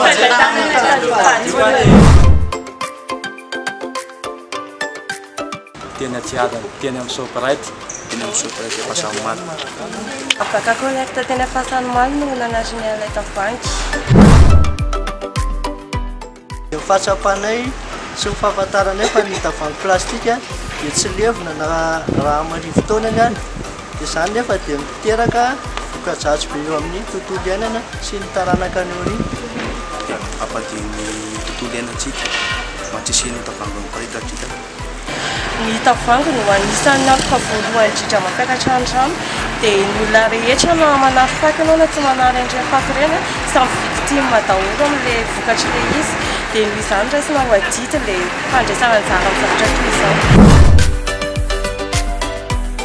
Hifandray tanana hitandro ny fahadiovana. Teny Antsiadana, teny amin'ny Shoprite. Teny amin'ny Shoprite Ampasanimalo. Afaka collecte teny Ampasanimalo no nanarina ilay tavoahangy. Ny fahatsapanay sy ny fahafantaranay fa ny tavoahangy plastika dia tsy levona na raha marivo taonany ary. Izany nefa dia miteraka voka-dratsy be eo amin'ny tontolo iainana sy ny taranaka any aoriana. Dia hampadio ny tontolo iainantsika mba tsy hisian'ny tavoahangy miparitadritaka. Ny tavoahangy no anisan'ny antoka voalohany indrindra mampiakatra ny rano dia ny olona rehetra na manary fako ianao na tsy manary an'ireny fako ireny samy victime daholo amin'ilay vokatr'ilay izy dia noho izany raisina ho adidy ilay fandraisana anjara amin'ny zavatra toy izao.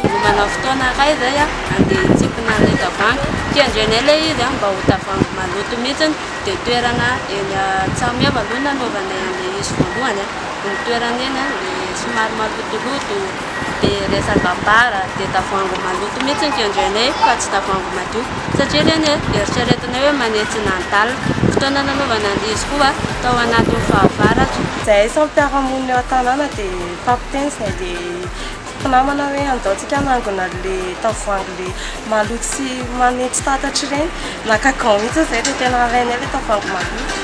Nomana fotoana iray izay andeha hitsimpona an'ilay tavoahangy. Kendrenay ilay izy mba ho tavoahangy maloto mihitsy dia toerana eny Antsahamiava aloha nanaovanay an'ilay izy voalohany. Ny toerana eny dia somary malotoloto dia resaka bar dia tavoahangy maloto mihitsy no kendrenay fa tsy tavoahangy madio satria ireny eritreretinay hoe manentsina ny dalle. Fotoana nanaovana an'ilay izy koa tao anatin'ny fahavaratra. Izahay samy mpiara-monina eo an-tanàna dia mifampiteny izay dia mpinamana hoe andao tsika hanangona an'ilay tavoahangy ilay maloto sy manentsy tatatra ireny. Naka gant mihitsy izahay dia tena alainay ilay tavoahangy maloto.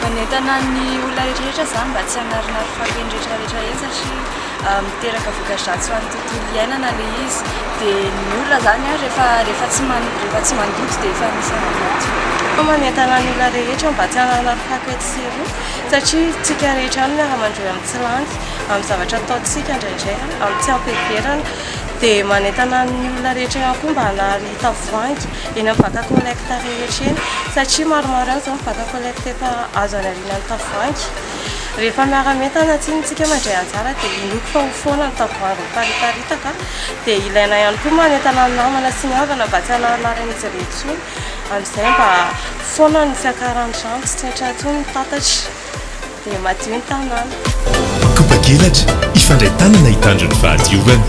Manentana ny olona rehetrarehetra izany mba tsy hanarinary fako eny rehetrarehetra eny satria miteraka voka-dratsy ho an'ny tontolo iainana ilay izy. Dia ny olona izany rehefa rehefa tsy rehefa tsy mandoto dia efa anisan'ny maloto. Manentana ny olona rehetra mba tsy hanarinary fako etsy sy eroa satria tsika rehetra ihany miara-mandrohy amin'ny tsy lany amin'ny zavatra ataontsika indraindray amin'ny tsy ampiheverana. Dia manentana ny olona rehetra ihany koa mba hanary tavoahangy eny amin'ny baka collecte rehetra eny satria maromaro ihany izao ny baka collecte efa azo anariana ny tavoahangy. Rehefa miara-mientana tsinona isika mandray anjara dia inoako fa ho foana ny tavoahangy mipariparitaka. Dia ilaina ihany koa manentana ny namana sy ny havana mba tsy hanarinary an'izy ireny intsony amin'izay mba foana ny fiakaran'ny rano tsy tsaitra intsony ny tatatra dia madio ny tanàna. Kopakelatra, hifandray tanana hitandro ny fahadiovana.